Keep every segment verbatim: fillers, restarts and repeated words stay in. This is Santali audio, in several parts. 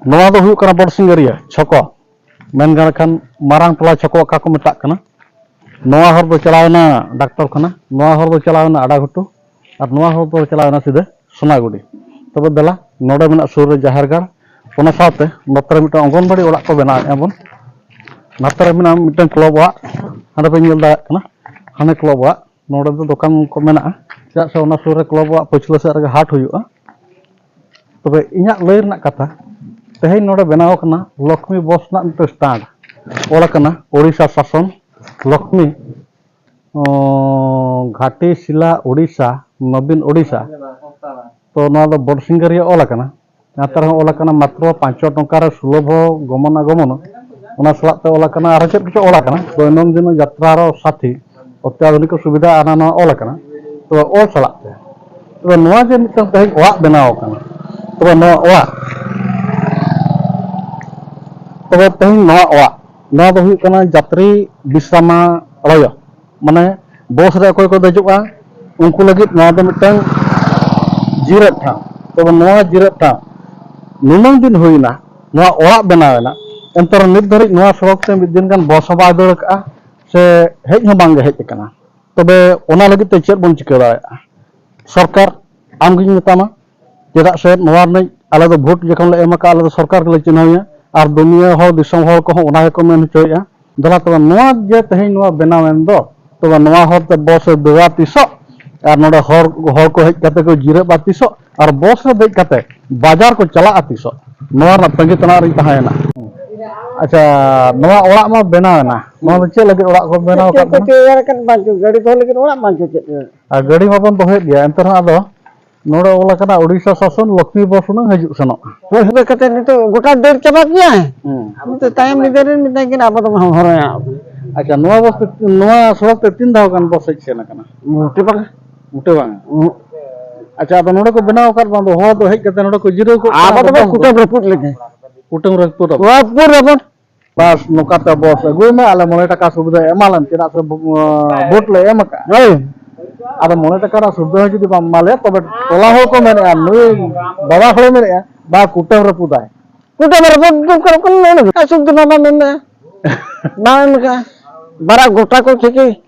ᱱᱚᱣᱟ ᱫᱚ ᱦᱩᱭᱩᱜ ᱠᱟᱱᱟ ᱵᱚᱰ ᱥᱤᱝᱜᱟᱹᱨᱤᱭᱟᱹ ᱪᱷᱚᱠᱚ, ᱢᱮᱱ ᱜᱟᱱᱚᱜ ᱠᱷᱟᱱ ᱢᱟᱨᱟᱝ ᱴᱚᱞᱟ ᱪᱷᱚᱠᱚ ᱚᱠᱟ ᱠᱚ ᱢᱮᱛᱟᱜ ᱠᱟᱱᱟ᱾ ᱱᱚᱣᱟ ᱦᱚᱨ ᱫᱚ ᱪᱟᱞᱟᱣ ᱮᱱᱟ ᱰᱟᱠᱛᱚᱨ ᱠᱷᱟᱱᱟ, ᱱᱚᱣᱟ ᱦᱚᱨ ᱫᱚ ᱪᱟᱞᱟᱣ ᱮᱱᱟ ᱟᱰᱟ ᱜᱷᱩᱴᱩ, ᱟᱨ ᱱᱚᱣᱟ ᱦᱚᱨ ᱫᱚ ᱪᱟᱞᱟᱣ ᱮᱱᱟ ᱥᱤᱫᱷᱟᱹ ᱥᱚᱱᱟᱜᱩᱲᱤ᱾ ᱛᱚᱵᱮ ᱫᱮᱞᱟ, ᱱᱚᱰᱮ ᱢᱮᱱᱟᱜ ᱥᱩᱨ ᱨᱮ ᱡᱟᱦᱮᱨ ᱜᱟᱲ, ᱚᱱᱟ ᱥᱟᱶᱛᱮ ᱱᱚᱛᱮ ᱨᱮ ᱢᱤᱫᱴᱟᱝ ᱚᱝᱜᱚᱱᱵᱟᱲᱤ ᱚᱲᱟᱜ ᱠᱚ ᱵᱮᱱᱟᱣᱮᱫᱼᱟ ᱵᱚᱱ᱾ ᱱᱚᱛᱮ ᱨᱮ ᱢᱮᱱᱟᱜᱼᱟ ᱢᱤᱫᱴᱟᱝ ᱠᱞᱟᱵᱽ ᱚᱲᱟᱜ, ᱦᱟᱸᱰᱮ ᱯᱮ ᱧᱮᱞ ᱫᱟᱲᱮᱭᱟᱜ ᱠᱟᱱᱟ, ᱦᱟᱱᱮ ᱠᱞᱟᱵᱽ ᱚᱲᱟᱜ᱾ ᱱᱚᱰᱮ ᱫᱚ ᱫᱚᱠᱟᱱ ᱠᱚ ᱢᱮᱱᱟᱜᱼᱟ, ᱪᱮᱫᱟᱜ ᱥᱮ ᱚᱱᱟ ᱥᱩᱨ ᱨᱮ ᱠᱞᱟᱵᱽ ᱚᱲᱟᱜ ᱯᱟᱹᱪᱷᱞᱟᱹ ᱥᱮᱫ ᱨᱮᱜᱮ ᱦᱟᱴ ᱦᱩᱭᱩᱜᱼᱟ᱾ ᱛᱚᱵᱮ ᱤᱧᱟᱹᱜ ᱞᱟᱹᱭ ᱨᱮᱱᱟᱜ ᱠᱟᱛᱷᱟ, ᱛᱮᱦᱮᱧ ᱱᱚᱰᱮ ᱵᱮᱱᱟᱣ ᱟᱠᱟᱱᱟ ᱞᱚᱠᱷᱢᱤ ᱵᱚᱥ ᱨᱮᱱᱟᱜ ᱢᱤᱫᱴᱟᱝ ᱥᱴᱟᱸᱰ, ᱚᱞ ᱟᱠᱟᱱᱟ ᱳᱰᱤᱥᱟ ᱥᱟᱥᱚᱱ, ᱞᱚᱠᱷᱢᱤ, ᱚ, ᱜᱷᱟᱴᱤᱥᱤᱞᱟ ᱳᱰᱤᱥᱟ, ᱱᱚᱵᱤᱱ ᱳᱰᱤᱥᱟ᱾ ᱛᱚ ᱱᱚᱣᱟ ᱫᱚ ᱵᱚᱰ ᱥᱤᱝᱜᱟᱹᱨᱤᱭᱟᱹ ᱚᱞ ᱟᱠᱟᱱᱟ᱾ ᱱᱮᱛᱟᱨ ᱦᱚᱸ ᱚᱞ ᱟᱠᱟᱱᱟ ᱢᱟᱛᱨᱚ ᱯᱟᱸᱪ ᱴᱚᱝᱠᱟ ᱨᱮ ᱥᱩᱞᱚᱵᱷᱚ ᱜᱚᱢᱚᱱᱟᱜᱚᱢᱚᱱ, ᱚᱱᱟ ᱥᱟᱞᱟᱜ ᱛᱮ ᱚᱞ ᱟᱠᱟᱱᱟ, ᱟᱨᱚ ᱪᱮᱫ ᱠᱚᱪᱚ ᱚᱞ ᱟᱠᱟᱱᱟ, ᱫᱳᱭᱱᱚᱱᱫᱤᱱ ᱡᱟᱛᱨᱟ ᱨᱮ ᱥᱟᱛᱷᱤ, ᱚᱛᱛᱟᱫᱷᱩᱱᱤᱠ ᱥᱩᱵᱤᱫᱷᱟ ᱟᱨ ᱱᱚᱣᱟ ᱚᱞ ᱟᱠᱟᱱᱟ᱾ ᱛᱚᱵᱮ ᱚᱞ ᱥᱟᱞᱟᱜ ᱛᱮ, ᱛᱚᱵᱮ ᱱᱚᱣᱟ ᱡᱮ ᱢᱤᱫᱴᱟᱝ ᱛᱮᱦᱮᱧ ᱚᱲᱟᱜ ᱵᱮᱱᱟᱣ ᱟᱠᱟᱱᱟ, ᱛᱚᱵᱮ ᱱᱚᱣᱟ ᱚᱲᱟᱜ, ᱛᱚᱵᱮ ᱛᱮᱦᱮᱧ ᱱᱚᱣᱟ ᱚᱲᱟᱜ, ᱱᱚᱣᱟ ᱫᱚ ᱦᱩᱭᱩᱜ ᱠᱟᱱᱟ ᱡᱟᱛᱨᱤ ᱵᱤᱥᱨᱟᱢᱟᱞᱚᱭᱚ, ᱢᱟᱱᱮ ᱵᱚᱥ ᱨᱮ ᱚᱠᱚᱭ ᱠᱚ ᱫᱮᱡᱚᱜᱼᱟ, ᱩᱱᱠᱩ ᱞᱟᱹᱜᱤᱫ ᱱᱚᱣᱟ ᱫᱚ ᱢᱤᱫᱴᱟᱝ ᱡᱤᱨᱟᱹᱜ ᱴᱷᱟᱶ᱾ ᱛᱚᱵᱮ ᱱᱚᱣᱟ ᱡᱤᱨᱟᱹᱜ ᱴᱷᱟᱶ ᱱᱩᱱᱟᱹᱝ ᱫᱤᱱ ᱦᱩᱭᱱᱟ, ᱱᱚᱣᱟ ᱚᱲᱟᱜ ᱵᱮᱱᱟᱣ ᱮᱱᱟ, ᱮᱱᱛᱮ ᱨᱮᱦᱚᱸ ᱱᱤᱛ ᱫᱷᱟᱹᱨᱤᱡ ᱱᱚᱣᱟ ᱥᱚᱲᱚᱠ ᱛᱮ ᱢᱤᱫ ᱫᱤᱱ ᱜᱟᱱ ᱵᱚᱥ ᱦᱚᱸ ᱵᱟᱭ ᱫᱟᱹᱲ ᱟᱠᱟᱫᱼᱟ, ᱥᱮ ᱦᱮᱡ ᱦᱚᱸ ᱵᱟᱝᱜᱮ ᱦᱮᱡ ᱟᱠᱟᱱᱟ᱾ ᱛᱚᱵᱮ ᱚᱱᱟ ᱞᱟᱹᱜᱤᱫ ᱛᱮ ᱪᱮᱫ ᱵᱚᱱ ᱪᱤᱠᱟᱹ ᱫᱟᱲᱮᱭᱟᱜᱼᱟ? ᱥᱚᱨᱠᱟᱨ, ᱟᱢᱜᱤᱧ ᱢᱮᱛᱟᱢᱟ, ᱪᱮᱫᱟᱜ ᱥᱮ ᱱᱚᱣᱟ ᱨᱤᱱᱤᱡ ᱟᱞᱮ ᱫᱚ ᱵᱷᱳᱴ ᱡᱚᱠᱷᱚᱱ ᱞᱮ ᱮᱢ ᱟᱠᱟᱫᱼᱟ, ᱟᱞᱮ ᱫᱚ ᱥᱚᱨᱠᱟᱨ ᱜᱮᱞᱮ ᱪᱤᱱᱦᱟᱹᱣᱮᱭᱟ, ᱟᱨ ᱫᱩᱱᱤᱭᱟᱹ ᱦᱚᱲ, ᱫᱤᱥᱚᱢ ᱦᱚᱲ ᱠᱚᱦᱚᱸ ᱚᱱᱟ ᱜᱮᱠᱚ ᱢᱮᱱ ᱦᱚᱪᱚᱭᱮᱫᱼᱟ᱾ ᱫᱮᱞᱟ ᱛᱚᱵᱮ ᱱᱚᱣᱟ ᱡᱮ ᱛᱮᱦᱮᱧ ᱱᱚᱣᱟ ᱵᱮᱱᱟᱣ ᱮᱱ ᱫᱚ, ᱛᱚᱵᱮ ᱱᱚᱣᱟ ᱦᱚᱨ ᱛᱮ ᱵᱚᱥ ᱮ ᱫᱟᱹᱲᱟ ᱛᱤᱥᱚᱜ? ᱟᱨ ᱱᱚᱰᱮ ᱦᱚᱲ, ᱦᱚᱲ ᱠᱚ ᱦᱮᱡ ᱠᱟᱛᱮ ᱠᱚ ᱡᱤᱨᱟᱹᱜᱼᱟ ᱛᱤᱥᱚᱜ? ᱟᱨ ᱵᱚᱥ ᱨᱮ ᱫᱮᱡ ᱠᱟᱛᱮ ᱵᱟᱡᱟᱨ ᱠᱚ ᱪᱟᱞᱟᱜᱼᱟ ᱛᱤᱥᱚᱜ? ᱱᱚᱣᱟ ᱨᱮᱱᱟᱜ ᱛᱟᱺᱜᱤ ᱛᱟᱲᱟᱜ ᱨᱤᱧ ᱛᱟᱦᱮᱸᱭᱮᱱᱟ᱾ ᱟᱪᱪᱷᱟ, ᱱᱚᱣᱟ ᱚᱲᱟᱜ ᱢᱟ ᱵᱮᱱᱟᱣ ᱮᱱᱟ, ᱱᱚᱣᱟ ᱫᱚ ᱪᱮᱫ ᱞᱟᱹᱜᱤᱫ ᱚᱲᱟᱜ ᱠᱚ ᱵᱮᱱᱟᱣ ᱪᱮᱫ ᱟᱠᱟᱫ ᱠᱚ ᱵᱚᱱᱟ? ᱛᱮᱭᱟᱨ ᱟᱠᱟᱫ ᱵᱟᱝ ᱪᱚ, ᱜᱟᱹᱰᱤ ᱫᱚᱦᱚ ᱞᱟᱹᱜᱤᱫ ᱚᱲᱟᱜ ᱵᱟᱝ ᱪᱚ ᱪᱮᱫ? ᱟᱨ ᱜᱟᱹᱰᱤ ᱢᱟᱵᱚᱱ ᱫᱚᱦᱚᱭᱮᱫ ᱜᱮᱭᱟ, ᱮᱱᱛᱮ ᱨᱮᱦᱚᱸ ᱟᱫᱚ ᱱᱚᱰᱮ ᱚᱞ ᱟᱠᱟᱱᱟ ᱳᱰᱤᱥᱟ ᱥᱟᱥᱚᱱ ᱞᱚᱠᱷᱢᱤ ᱵᱚᱥ ᱦᱩᱱᱟᱹᱝ ᱦᱤᱡᱩᱜ ᱥᱮᱱᱚᱜᱼᱟ᱾ ᱦᱳᱭ, ᱦᱳᱭ, ᱠᱟᱛᱮ ᱱᱤᱛᱚᱜ ᱜᱚᱴᱟ ᱫᱟᱹᱲ ᱪᱟᱵᱟ ᱠᱮᱭᱟ᱾ ᱦᱩᱸ᱾ ᱱᱤᱛᱚᱜ ᱛᱟᱭᱚᱢ ᱵᱤᱫᱟᱹᱞ ᱨᱮᱱ ᱢᱮᱛᱟᱭ ᱠᱟᱱᱟ, ᱟᱵᱚ ᱫᱚ ᱵᱟᱝ ᱦᱚᱨᱚᱭᱟ᱾ ᱟᱪᱪᱷᱟ, ᱱᱚᱣᱟ ᱵᱚᱥ ᱛᱮ, ᱱᱚᱣᱟ ᱥᱚᱲᱚᱠ ᱛᱮ ᱛᱤᱱ ᱫᱷᱟᱣ ᱜᱟᱱ ᱵᱚᱥ ᱦᱮᱡ ᱥᱮᱱ ᱟᱠᱟᱱᱟ? ᱢᱚᱴᱮ ᱵᱟᱝ᱾ ᱢᱚᱴᱮ ᱵᱟᱝ᱾ ᱩᱸᱦᱩᱜ᱾ ᱟᱪᱪᱷᱟ, ᱟᱫᱚ ᱱᱚᱰᱮ ᱠᱚ ᱵᱮᱱᱟᱣ ᱟᱠᱟᱫ ᱵᱟᱝ ᱫᱚ, ᱦᱚᱲ ᱫᱚ ᱦᱮᱡ ᱠᱟᱛᱮ ᱱᱚᱰᱮ ᱠᱚ ᱡᱤᱨᱟᱹᱣ ᱠᱚᱜ ᱠᱟᱱᱟ, ᱟᱵᱚ ᱫᱚᱵᱚ ᱵᱟᱝ ᱠᱩᱴᱟᱹᱢ ᱨᱟᱹᱯᱩᱫ ᱞᱮᱜᱮ᱾ ᱠᱩᱴᱟᱹᱢ ᱨᱟᱹᱯᱩᱫ ᱟᱵᱚ᱾ ᱨᱟᱹᱯᱩᱫ ᱟᱵᱚᱱ᱾ ᱵᱟᱥ, ᱱᱚᱝᱠᱟᱛᱮ ᱵᱚᱥ ᱟᱹᱜᱩᱭ ᱢᱮ, ᱟᱞᱮ ᱢᱚᱬᱮ ᱴᱟᱠᱟ ᱥᱩᱵᱤᱫᱷᱟ ᱮᱢᱟᱞᱮᱢ, ᱪᱮᱫᱟᱜ ᱥᱮ ᱵᱷᱳ-, ᱵᱷᱳᱴ ᱞᱮ ᱮᱢ ᱟᱠᱟᱫᱼᱟ᱾ ᱦᱳᱭ᱾ ᱟᱫᱚ ᱢᱚᱬᱮ ᱴᱟᱠᱟ ᱨᱮᱱᱟᱜ ᱥᱩᱵᱤᱫᱷᱟ ᱦᱚᱸ ᱡᱩᱫᱤ ᱵᱟᱢ ᱮᱢᱟᱞᱮᱭᱟ, ᱛᱚᱵᱮ ᱴᱚᱞᱟ ᱦᱚᱲ ᱠᱚ ᱢᱮᱱᱮᱫᱼᱟ, ᱱᱩᱭ ᱵᱟᱵᱟ ᱦᱚᱲᱮ ᱢᱮᱱᱮᱫᱼᱟ, ᱵᱟ, ᱠᱩᱴᱟᱹᱢ ᱨᱟᱹᱯᱩᱫᱟᱭ᱾ ᱜᱚᱴᱟ ᱵᱟᱨ ᱵᱚᱫᱚᱞ ᱠᱟᱱᱟ ᱠᱚ, ᱱᱚᱰᱮ ᱟᱥᱚᱠ ᱫᱚ ᱵᱟᱢ ᱢᱮᱱ ᱮᱫᱟ᱾ ᱵᱟᱢ ᱮᱢ ᱠᱟᱜᱼᱟ᱾ ᱵᱟᱨᱟ ᱜᱚᱴᱟ ᱠᱚ ᱴᱷᱤᱠ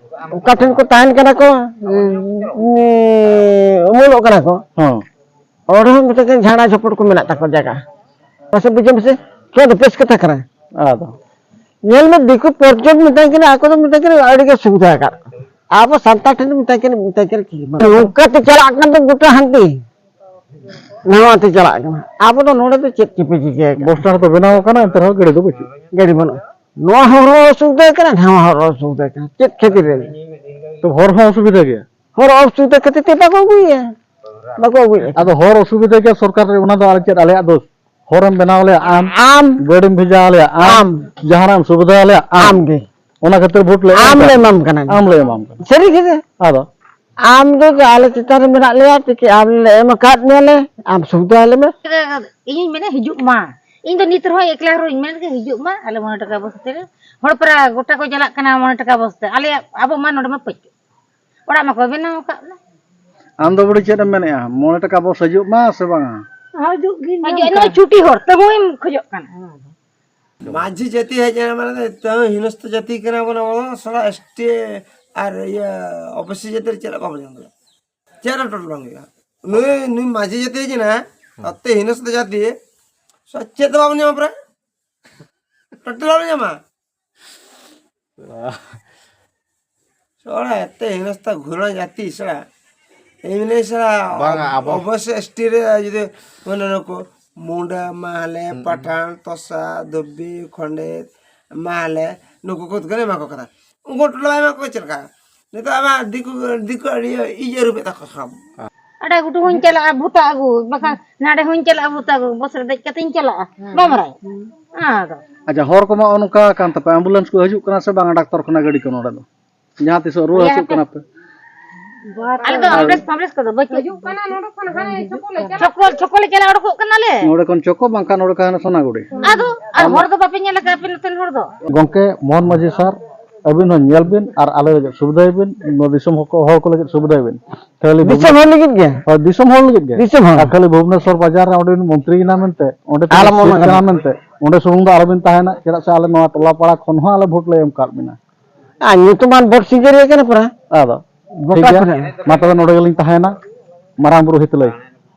ᱚᱠᱟ ᱴᱷᱮᱱ ᱠᱚ ᱛᱟᱦᱮᱱ ᱠᱟᱱᱟ ᱠᱚ, ᱩᱸ, ᱩᱢᱩᱞᱚᱜ ᱠᱟᱱᱟ ᱠᱚ᱾ ᱦᱚᱸ᱾ ᱚᱸᱰᱮ ᱦᱚᱸ ᱢᱤᱫᱴᱮᱱ ᱡᱷᱟᱲᱟ ᱡᱷᱚᱯᱚᱲ ᱠᱚ ᱢᱮᱱᱟᱜ ᱛᱟᱠᱚ ᱡᱟᱭᱜᱟ᱾ ᱢᱟᱥᱮ ᱵᱩᱡᱷᱟᱹᱣ ᱢᱮᱥᱮ, ᱪᱮᱫ ᱵᱮᱥ ᱠᱟᱛᱷᱟ ᱠᱟᱱᱟ? ᱟᱫᱚ᱾ ᱧᱮᱞ ᱢᱮ, ᱫᱤᱠᱩ ᱯᱚᱨᱡᱚᱴ ᱢᱮᱛᱟᱭ ᱠᱟᱱᱟ, ᱟᱠᱚ ᱫᱚ ᱢᱮᱛᱟᱭ ᱠᱟᱱᱟ ᱟᱹᱰᱤ ᱜᱮ ᱥᱩᱵᱤᱫᱷᱟ ᱟᱠᱟᱫ ᱠᱚᱣᱟ᱾ ᱟᱵᱚ ᱥᱟᱱᱛᱟᱲ ᱴᱷᱮᱱ ᱫᱚ ᱢᱮᱛᱟᱭ ᱠᱟᱱᱟ, ᱢᱮᱛᱟᱭ ᱠᱟᱱᱟ ᱪᱮᱫ ᱜᱮ ᱵᱟᱝ᱾ ᱱᱚᱝᱠᱟ ᱛᱮ ᱪᱟᱞᱟᱜ ᱠᱟᱱ ᱫᱚ ᱜᱚᱴᱟ ᱦᱟᱱᱛᱮ᱾ ᱱᱚᱣᱟ ᱛᱮ ᱪᱟᱞᱟᱜ ᱠᱟᱱᱟ᱾ ᱟᱵᱚ ᱫᱚ ᱱᱚᱰᱮ ᱫᱚ ᱪᱮᱫ ᱪᱚᱯᱮ ᱪᱤᱠᱟᱹᱭ ᱠᱟᱱᱟ? ᱵᱚᱥᱴᱟᱨ ᱫᱚ ᱵᱮᱱᱟᱣ ᱟᱠᱟᱱᱟ, ᱮᱱᱛᱮ ᱨᱮᱦᱚᱸ ᱜᱟᱹᱰᱤ ᱫᱚ ᱵᱟᱹᱪᱩᱜ᱾ ᱜᱟᱹᱰᱤ ᱵᱟᱹᱱᱩᱜᱼᱟ᱾ ᱱᱚᱣᱟ ᱦᱚᱨ ᱦᱚᱸ ᱚᱥᱩᱵᱤᱫᱷᱟ ᱠᱟᱱᱟ, ᱱᱟᱣᱟ ᱦᱚᱨ ᱦᱚᱸ ᱚᱥᱩᱵᱤᱫᱷᱟ ᱠᱟᱱᱟ᱾ ᱪᱮᱫ ᱠᱷᱟᱹᱛᱤᱨ ᱨᱮ? ᱛᱚ ᱦᱚᱨ ᱦᱚᱸ ᱚᱥᱩᱵᱤᱫᱷᱟ ᱜᱮᱭᱟ᱾ ᱦᱚᱨ ᱚᱥᱩᱵᱤᱫᱷᱟ ᱠᱷᱟᱹᱛᱤᱨ ᱛᱮ ᱵᱟᱠᱚ ᱟᱹᱜᱩᱭᱟ᱾ ᱵᱟᱠᱚ ᱟᱹᱜᱩᱭᱟ᱾ ᱟᱫᱚ ᱦᱚᱨ ᱚᱥᱩᱵᱤᱫᱷᱟ ᱜᱮᱭᱟ, ᱥᱚᱨᱠᱟᱨ ᱨᱮ ᱚᱱᱟ ᱫᱚ ᱟᱨ ᱪᱮᱫ ᱟᱞᱮᱭᱟᱜ ᱫᱳᱥ? ᱦᱚᱨᱮᱢ ᱵᱮᱱᱟᱣ ᱞᱮᱭᱟ ᱟᱢ, ᱟᱢ᱾ ᱜᱟᱹᱰᱤᱢ ᱵᱷᱮᱡᱟ ᱟᱞᱮᱭᱟ ᱟᱢ, ᱟᱢ᱾ ᱡᱟᱦᱟᱱᱟᱜ ᱮᱢ ᱥᱩᱵᱤᱫᱷᱟ ᱟᱞᱮᱭᱟ ᱟᱢ᱾ ᱟᱢ ᱜᱮ᱾ ᱚᱱᱟ ᱠᱷᱟᱹᱛᱤᱨ ᱵᱷᱳᱴ ᱞᱮ ᱮᱢ ᱟᱢ ᱞᱮ ᱠᱟᱜ ᱮᱢᱟᱢ ᱠᱟᱱᱟ᱾ ᱟᱢ ᱞᱮ ᱮᱢᱟᱢ ᱠᱟᱱᱟ᱾ ᱥᱟᱹᱨᱤ ᱜᱮ᱾ ᱟᱫᱚ? ᱟᱢ ᱫᱚ ᱟᱞᱮ ᱪᱮᱛᱟᱱ ᱨᱮ ᱢᱮᱱᱟᱜ ᱞᱮᱭᱟ, ᱴᱤᱠᱤᱴ ᱟᱢ ᱞᱮ ᱮᱢ ᱟᱠᱟᱫ ᱢᱮᱭᱟ ᱞᱮ, ᱟᱢ ᱥᱩᱵᱤᱫᱷᱟ ᱟᱞᱮ ᱢᱮ᱾ ᱤᱧᱤᱧ ᱢᱮᱱᱟ ᱦᱤᱡᱩᱜ ᱢᱟ, ᱤᱧ ᱫᱚ ᱱᱤᱛ ᱨᱮᱦᱚᱸ ᱮᱠᱞᱟ ᱨᱮᱦᱚᱸᱧ ᱢᱮᱱ ᱜᱮ ᱦᱤᱡᱩᱜ ᱢᱟ, ᱟᱞᱮ ᱢᱚᱬᱮ ᱴᱟᱠᱟ ᱵᱚᱥ ᱛᱮ ᱦᱚᱲ ᱯᱮᱲᱟ ᱜᱚᱴᱟ ᱠᱚ ᱪᱟᱞᱟᱜ ᱠᱟᱱᱟ ᱢᱚᱬᱮ ᱴᱟᱠᱟ ᱵᱚᱥ ᱛᱮ, ᱟᱞᱮᱭᱟᱜ ᱟᱵᱚ ᱢᱟ ᱱᱚᱰᱮ ᱢᱟ ᱯᱟᱹᱪᱩᱜ, ᱚᱲᱟᱜ ᱢᱟᱠᱚ ᱵᱮᱱᱟᱣ ᱟᱠᱟᱫ ᱞᱮ᱾ ᱟᱢ ᱫᱚ ᱵᱩᱰᱷᱤ ᱪᱮᱫ ᱮᱢ ᱢᱮᱱᱮᱫᱼᱟ, ᱢᱚᱬᱮ ᱴᱟᱠᱟ ᱵᱚᱥ ᱦᱤᱡᱩᱜ ᱢᱟ ᱥᱮ ᱵᱟᱝᱟ? ᱦᱤᱡᱩᱜ ᱜᱮ ᱦᱤᱡᱩᱜ ᱱᱚᱝᱠᱟ᱾ ᱱᱚᱜᱼᱚᱭ ᱪᱷᱩᱴᱤ ᱦᱚᱲ ᱛᱟᱹᱵᱩ ᱮᱢ ᱠᱷᱚᱡᱚᱜ ᱠᱟᱱᱟ᱾ ᱢᱟᱹᱡᱷᱤ ᱡᱟᱹᱛᱤ ᱦᱮᱡ ᱮᱱᱟ ᱢᱟᱱᱮ ᱛᱟᱹᱣ ᱦᱤᱱᱚᱥᱛᱚ ᱡᱟᱹᱛᱤ ᱠᱟᱱᱟ ᱵᱚᱱ ᱟᱵᱚ ᱫᱚ, ᱥᱟᱞᱟ ᱮᱥ ᱴᱤ ᱟᱨ ᱤᱭᱟᱹ ᱳ ᱵᱤ ᱥᱤ ᱡᱟᱹᱛᱤ ᱨᱮ ᱪᱮᱫ ᱦᱚᱸ ᱵᱟᱵᱚᱱ ᱧᱟᱢ ᱫᱟᱲᱮᱭᱟᱜᱼᱟ᱾ ᱪᱮᱫ ᱦᱚᱸ ᱴᱳᱴᱟᱞ ᱵᱟᱝ ᱦᱩᱭᱩᱜᱼᱟ᱾ ᱱᱩᱭ, ᱱᱩᱭ ᱢᱟᱹᱡᱷᱤ ᱡᱟᱹᱛᱤ ᱦᱮᱡ ᱮᱱᱟ, ᱛᱟᱛᱮ ᱦᱤᱱᱚᱥᱛᱚ ᱡᱟᱹᱛᱤ, ᱥᱟ-, ᱪᱮᱫ ᱫᱚ ᱵᱟᱵᱚᱱ ᱧᱟᱢᱟ ᱯᱨᱟᱭ? ᱴᱳᱴᱟᱞ ᱵᱟᱵᱚᱱ ᱧᱟᱢᱟ᱾ ᱥᱚᱲᱟ ᱮᱛᱮ ᱦᱤᱱᱚᱥᱛᱟ ᱜᱷᱩᱨᱟ ᱡᱟᱹᱛᱤ ᱥᱚᱲᱟ᱾ ᱮᱢᱱᱤ ᱥᱚᱲᱟ ᱵᱟᱝᱟ, ᱟᱵᱚ ᱚᱵᱚᱥᱥᱳᱭ ᱮᱥ ᱴᱤ ᱨᱮ ᱡᱩᱫᱤ ᱢᱟᱱᱮ ᱱᱩᱠᱩ ᱢᱩᱰᱟ, ᱢᱟᱦᱞᱮ, ᱦᱩᱸ᱾ ᱯᱟᱴᱷᱟᱱ, ᱛᱚᱥᱟ, ᱫᱷᱩᱵᱤ, ᱠᱷᱚᱸᱰᱮᱛ, ᱢᱟᱦᱞᱮ, ᱱᱩᱠᱩ ᱠᱚ ᱛᱮᱜᱮ ᱮᱢᱟ ᱠᱚ ᱠᱟᱱᱟ᱾ ᱩᱱᱠᱩ ᱴᱚᱞᱟ ᱮᱢᱟ ᱠᱚ ᱪᱮᱫ ᱞᱮᱠᱟ? ᱱᱤᱛᱚᱜ ᱟᱢᱟᱜ ᱫᱤᱠᱩ, ᱫᱤᱠᱩ ᱤᱭᱟᱹ, ᱤᱭᱟᱹ ᱨᱩᱯᱮᱫ ᱛᱟᱠᱚ ᱠᱷᱟᱢ᱾ ᱟᱰᱟ ᱜᱷᱩᱴᱩ ᱦᱚᱸᱧ ᱪᱟᱞᱟᱜᱼᱟ ᱵᱷᱩᱛᱟ ᱟᱹᱜᱩ, ᱵᱟᱠᱷᱟᱱ ᱱᱟᱰᱮ ᱦᱚᱸᱧ ᱪᱟᱞᱟᱜᱼᱟ ᱵᱷᱩᱛᱟ ᱟᱹᱜᱩ, ᱵᱚᱥ ᱨᱮ ᱫᱮᱡ ᱠᱟᱛᱮᱧ ᱪᱟᱞᱟᱜᱼᱟ᱾ ᱦᱮᱸ᱾ ᱵᱟᱢ ᱵᱟᱲᱟᱭᱟ? ᱦᱮᱸ᱾ ᱟᱫᱚ᱾ ᱟᱪᱪᱷᱟ, ᱦᱚᱨ ᱠᱚᱢᱟ ᱚᱱᱠᱟ ᱠᱟᱱ ᱛᱟᱯᱮ, ᱟᱢᱵᱩᱞᱮᱱᱥ ᱠᱚ ᱦᱤᱡᱩᱜ ᱠᱟᱱᱟ ᱥᱮ ᱵᱟᱝ ᱰᱟᱠᱛᱚᱨ ᱠᱷᱟᱱᱟ ᱜᱟᱹᱰᱤ ᱠᱚ ᱱᱚᱰᱮ ᱫᱚ? ᱡᱟᱦᱟᱸ ᱛᱤᱥᱚᱜ ᱨᱩᱣᱟᱹ ᱦᱮᱸ, ᱦᱟᱹᱥᱩᱜ ᱦᱟᱯᱮ᱾ ᱠᱟᱱᱟ ᱯᱮ? ᱟᱞᱮ ᱫᱚ ᱟᱨ ᱟᱢᱵᱩᱞᱮᱱᱥ ᱯᱷᱟᱢᱵᱩᱞᱮᱱᱥ ᱠᱚᱫᱚ ᱵᱟᱹᱪᱩᱜ᱾ ᱦᱤᱡᱩᱜ ᱠᱟᱱᱟ ᱱᱚᱰᱮ ᱠᱷᱚᱱ ᱦᱟᱱᱮ ᱪᱷᱚᱠᱚ ᱞᱮ ᱪᱟᱞᱟᱜ ᱪᱷᱚᱠᱚ, ᱪᱷᱚᱠᱚ ᱞᱮ ᱪᱟᱞᱟᱣ ᱩᱰᱩᱠᱚᱜ ᱠᱟᱱᱟᱞᱮ᱾ ᱱᱚᱰᱮ ᱠᱷᱚᱱ ᱪᱷᱚᱠᱚ, ᱵᱟᱝᱠᱷᱟᱱ ᱱᱚᱰᱮ ᱠᱷᱚᱱ ᱦᱟᱱᱮ ᱥᱚᱱᱟᱜᱩᱲᱤ᱾ ᱟᱫᱚ, ᱟᱨ ᱟᱢ ᱦᱚᱲ ᱫᱚ ᱵᱟᱯᱮ ᱧᱮᱞ ᱟᱠᱟᱫ ᱟᱯᱮ ᱱᱚᱛᱮᱱ ᱦᱚᱲ ᱫᱚ? ᱜᱚᱝᱠᱮ, ᱢᱳᱦᱚᱱ ᱢᱟᱹᱡᱷᱤ ᱥᱟᱨ, ᱟᱹᱵᱤᱱ ᱦᱚᱸ ᱧᱮᱞ ᱵᱤᱱ ᱟᱨ ᱟᱞᱮ ᱞᱟᱹᱜᱤᱫ ᱥᱩᱵᱤᱫᱷᱟᱭ ᱵᱤᱱ, ᱱᱚᱣᱟ ᱫᱤᱥᱚᱢ ᱦᱚᱲ ᱠᱚ, ᱦᱚᱲ ᱠᱚ ᱞᱟᱹᱜᱤᱫ ᱥᱩᱵᱤᱫᱷᱟᱭ ᱵᱤᱱ᱾ ᱠᱷᱟᱹᱞᱤ ᱫᱤᱥᱚᱢ ᱦᱚᱲ ᱞᱟᱹᱜᱤᱫ ᱜᱮ᱾ ᱦᱳᱭ, ᱫᱤᱥᱚᱢ ᱦᱚᱲ ᱞᱟᱹᱜᱤᱫ ᱜᱮ᱾ ᱫᱤᱥᱚᱢ ᱦᱚᱲ᱾ ᱟᱨ ᱠᱷᱟᱹᱞᱤ ᱵᱷᱩᱵᱽᱱᱮᱥᱚᱨ ᱵᱟᱡᱟᱨ ᱨᱮ ᱚᱸᱰᱮ ᱵᱤᱱ ᱢᱚᱱᱛᱨᱤ ᱮᱱᱟ ᱢᱮᱱᱛᱮ, ᱚᱸᱰᱮ ᱟᱞᱚ ᱢᱚᱱᱮ ᱠᱟᱱᱟ ᱢᱮᱱᱛᱮ, ᱚᱸᱰᱮ ᱥᱩᱢᱩᱝ ᱫᱚ ᱟᱞᱚᱵᱤᱱ ᱛᱟᱦᱮᱱᱟ, ᱪᱮᱫᱟᱜ ᱥᱮ ᱟᱞᱮ ᱱᱚᱣᱟ ᱴᱚᱞᱟ ᱯᱟᱲᱟ ᱠᱷᱚᱱ ᱦᱚᱸ ᱟᱞᱮ ᱵᱷᱳᱴ ᱞᱮ ᱮᱢ ᱟᱠᱟᱫ ᱵᱤᱱᱟ᱾ ᱟᱨ ᱧᱩᱛᱩᱢᱟᱱ ᱵᱷᱳᱴ ᱥᱤᱠᱟᱹᱨᱤᱭᱟᱹ ᱠᱟᱱᱟ ᱯᱮ᱾ ᱟᱫᱚ ᱴᱷᱤᱠ ᱜᱚᱴᱟ ᱜᱮᱭᱟ, ᱯᱮ᱾ ᱢᱟ ᱛᱚᱵᱮ ᱱᱚᱰᱮ ᱜᱮᱞᱤᱧ ᱛᱟᱦᱮᱱᱟ, ᱢᱟᱨᱟᱝ ᱵᱩᱨᱩ ᱦᱤᱛᱞᱟᱹᱭ᱾